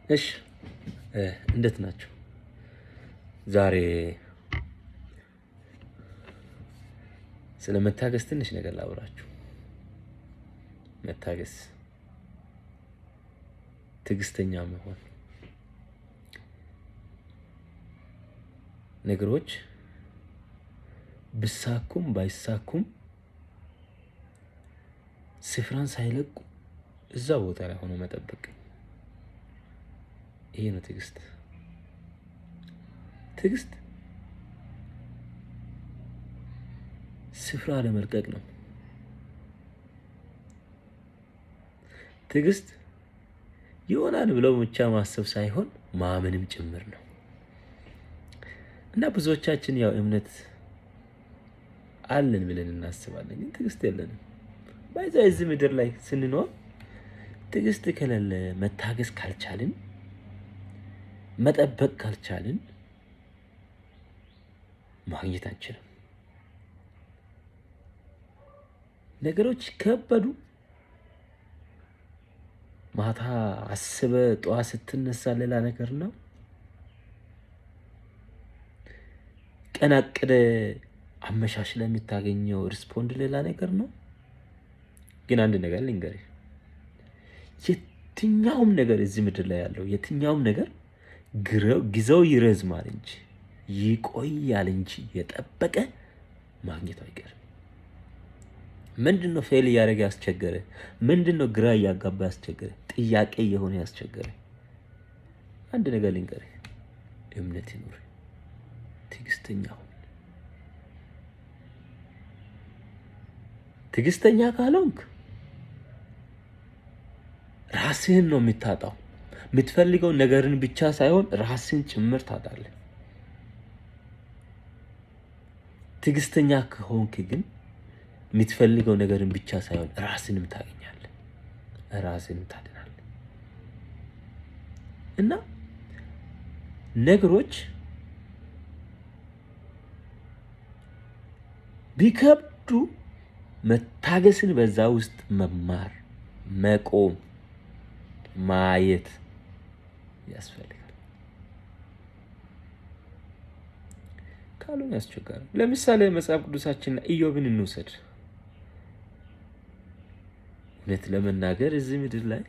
እሺ፣ እንዴት ናቸው? ዛሬ ስለ መታገስ ትንሽ ነገር ላውራችሁ። መታገስ፣ ትዕግስተኛ መሆን፣ ነገሮች ብሳኩም ባይሳኩም ስፍራን ሳይለቁ እዛ ቦታ ላይ ሆኖ መጠበቅ፣ ይሄ ነው ትዕግስት። ትዕግስት ስፍራ ለመልቀቅ ነው። ትዕግስት ይሆናል ብለው ብቻ ማሰብ ሳይሆን ማመንም ጭምር ነው። እና ብዙዎቻችን ያው እምነት አለን ብለን እናስባለን፣ ግን ትዕግስት የለንም። ባይዛ እዚህ ምድር ላይ ስንኖር ትዕግስት ከሌለ፣ መታገስ ካልቻልን፣ መጠበቅ ካልቻልን ማግኘት አንችልም። ነገሮች ከበዱ፣ ማታ አስበ ጠዋት ስትነሳ ሌላ ነገር ነው። ቀን አቅደ አመሻሽ ላይ የምታገኘው respond ሌላ ነገር ነው። ግን አንድ ነገር ልንገርህ፣ የትኛውም ነገር እዚህ ምድር ላይ ያለው የትኛውም ነገር ጊዜው ይረዝማል እንጂ ይቆያል እንጂ የጠበቀ ማግኘቱ አይቀርም። ምንድን ነው fail እያደረገ ያስቸገረ? ምንድን ነው ግራ እያጋባ ያስቸገረ? ጥያቄ እየሆነ ያስቸገረ? አንድ ነገር ልንገርህ፣ እምነት ይኑር፣ ትዕግስተኛ ሁን። ትዕግስተኛ ካልሆንክ ራስህን ነው የምታጣው። የምትፈልገው ነገርን ብቻ ሳይሆን ራስህን ጭምር ታጣለህ። ትዕግስተኛ ከሆንክ ግን የምትፈልገው ነገርን ብቻ ሳይሆን ራስንም ታገኛለህ፣ ራስንም ታድናለህ። እና ነገሮች ቢከብዱ መታገስን በዛ ውስጥ መማር፣ መቆም፣ ማየት ያስፈልጋል። ካልሆነ ያስቸግራል። ለምሳሌ መጽሐፍ ቅዱሳችን ኢዮብን እንውሰድ። እውነት ለመናገር እዚህ ምድር ላይ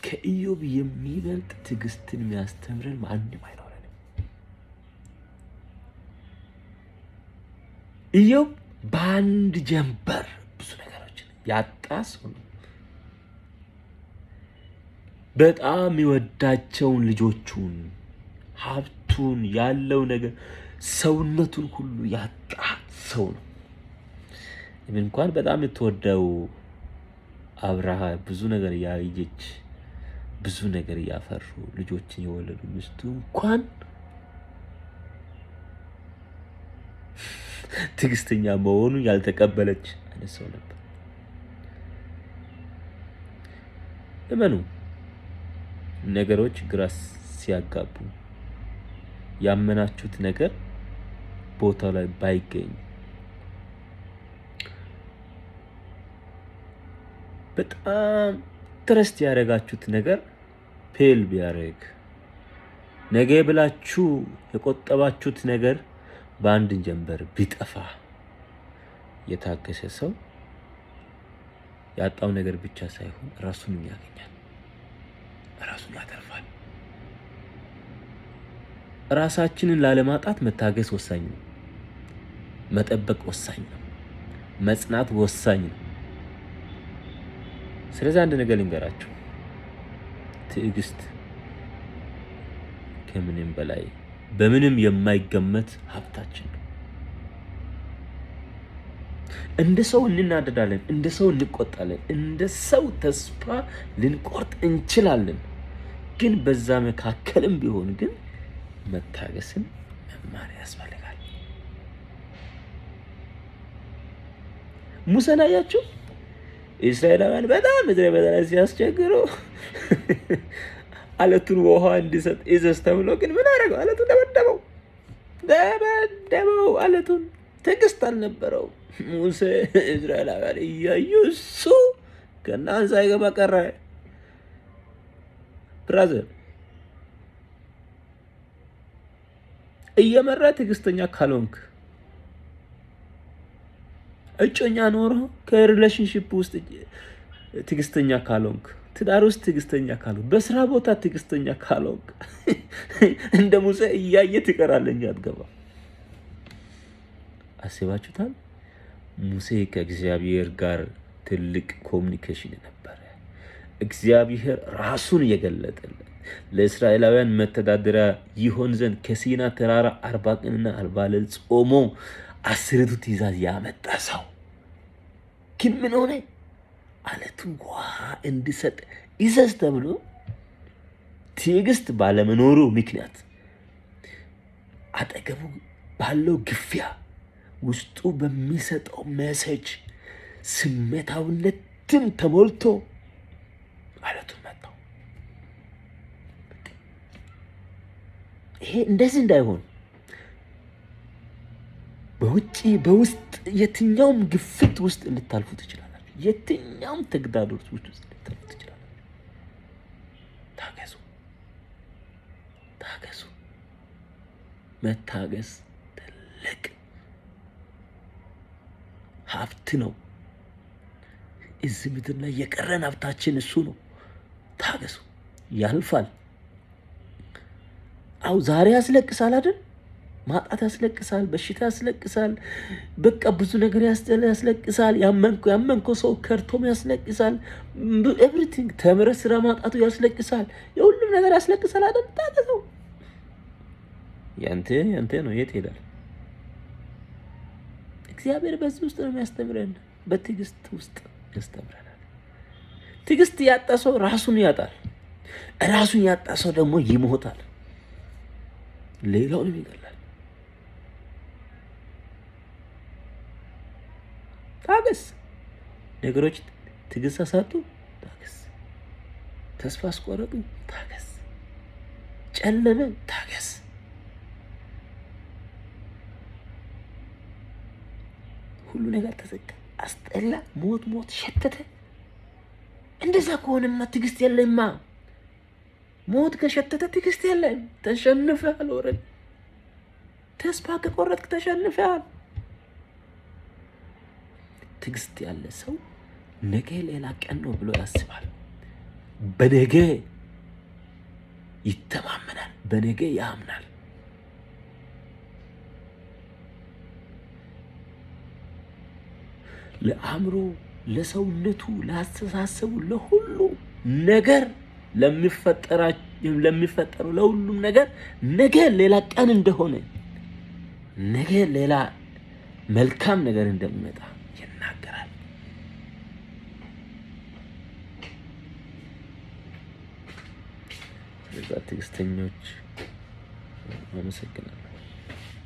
ከኢዮብ የሚበልጥ ትዕግስትን የሚያስተምረን ማንም አይኖረንም። ኢዮብ በአንድ ጀንበር ብዙ ነገሮችን ያጣ ሰው ነው። በጣም የሚወዳቸውን ልጆቹን፣ ሀብቱን፣ ያለው ነገር፣ ሰውነቱን ሁሉ ያጣ ሰው ነው። እንኳን በጣም የምትወደው አብርሃ ብዙ ነገር እያየች ብዙ ነገር እያፈሩ ልጆችን የወለዱ ሚስቱ እንኳን ትዕግስተኛ መሆኑን ያልተቀበለች አይነት ሰው ነበር። እመኑ፣ ነገሮች ግራ ሲያጋቡ ያመናችሁት ነገር ቦታው ላይ ባይገኝ፣ በጣም trust ያደረጋችሁት ነገር fail ቢያደርግ፣ ነገ ብላችሁ የቆጠባችሁት ነገር በአንድ ጀንበር ቢጠፋ፣ የታገሰ ሰው ያጣው ነገር ብቻ ሳይሆን ራሱንም ያገኛል፣ ራሱን ያተርፋል። ራሳችንን ላለማጣት መታገስ ወሳኝ ነው። መጠበቅ ወሳኝ ነው። መጽናት ወሳኝ ነው። ስለዚህ አንድ ነገር ልንገራችሁ፣ ትዕግስት ከምንም በላይ በምንም የማይገመት ሀብታችን ነው። እንደ ሰው እንናደዳለን፣ እንደ ሰው እንቆጣለን፣ እንደ ሰው ተስፋ ልንቆርጥ እንችላለን። ግን በዛ መካከልም ቢሆን ግን መታገስን መማር ያስፈልጋል። ሙሴን አያችሁ? እስራኤላውያን በጣም ምድረ በዳ ላይ ሲያስቸግሩ አለቱን ውሃ እንዲሰጥ እዘዝ ተብሎ ግን ምን አደረገው? አለቱን ደበደበው፣ ደበደበው አለቱን። ትዕግስት አልነበረው ሙሴ። እስራኤላውያን እያዩ እሱ ከነዓን ሳይገባ ቀረ። Brother፣ እየመራ ትዕግስተኛ ካልሆንክ፣ እጮኛ ኖሮ ከ relationship ውስጥ ትዕግስተኛ ካልሆንክ፣ ትዳር ውስጥ ትዕግስተኛ ካልሆንክ፣ በስራ ቦታ ትዕግስተኛ ካልሆንክ፣ እንደ ሙሴ እያየ ትቀራለህ እንጂ አትገባም። አስባችሁታል? ሙሴ ከእግዚአብሔር ጋር ትልቅ communication ነበረ። እግዚአብሔር ራሱን የገለጠለት፣ ለእስራኤላውያን መተዳደሪያ ይሆን ዘንድ ከሲና ተራራ 40 ቀንና 40 ሌሊት ጾሞ አስርቱ ትእዛዝ ያመጣ ሰው ግን ምን ሆነ? አለቱ ውሃ እንዲሰጥ እዘዝ ተብሎ ትዕግስት ባለመኖሩ ምክንያት አጠገቡ ባለው ግፊያ፣ ውስጡ በሚሰጠው message ስሜታዊነትን ተሞልቶ አለቱን መታው። ይሄ እንደዚህ እንዳይሆን በውጭ በውስጥ የትኛውም ግፊት ውስጥ ልታልፉ ትችላላችሁ። የትኛውም ተግዳሮት ውስጥ ልታልፉ ትችላላችሁ። ታገሱ፣ ታገሱ። መታገስ ትልቅ ሀብት ነው። እዚህ ምድር ላይ የቀረን ሀብታችን እሱ ነው። ታገሱ፣ ያልፋል። አው ዛሬ ያስለቅሳል አይደል? ማጣት ያስለቅሳል፣ በሽታ ያስለቅሳል፣ በቃ ብዙ ነገር ያስለቅሳል። ያመንከው ሰው ከርቶም ያስለቅሳል። Everything፣ ተምረህ ስራ ማጣቱ ያስለቅሳል። የሁሉም ነገር ያስለቅሳል አይደል? ታገሰው። ያንተ ያንተ ነው፣ የት ይሄዳል? እግዚአብሔር በዚህ ውስጥ ነው የሚያስተምረን። በትዕግስት ውስጥ ያስተምረናል። ትዕግስት ያጣ ሰው ራሱን ያጣል። ራሱን ያጣ ሰው ደግሞ ይሞታል፣ ሌላውንም ይገላል። ታገስ። ነገሮች ትዕግስት አሳጡ፣ ታገስ። ተስፋ አስቆረጡ፣ ታገስ። ጨለመ፣ ታገስ። ሁሉ ነገር ተዘጋ፣ አስጠላ፣ ሞት ሞት ሸተተ። እንደዛ ከሆነማ ትዕግስት የለማ። ሞት ከሸተተ ትዕግስት የለም። ተሸንፈሃል። ወረድ ተስፋ ከቆረጥክ ተሸንፈሃል። ትዕግስት ያለ ሰው ነገ ሌላ ቀን ነው ብሎ ያስባል። በነገ ይተማመናል። በነገ ያምናል። ለአእምሮ፣ ለሰውነቱ፣ ለአስተሳሰቡ፣ ለሁሉ ነገር፣ ለሚፈጠረው ለሁሉም ነገር ነገ ሌላ ቀን እንደሆነ፣ ነገ ሌላ መልካም ነገር እንደሚመጣ ይናገራል። ስለዛ ትዕግስተኞች፣ አመሰግናለሁ።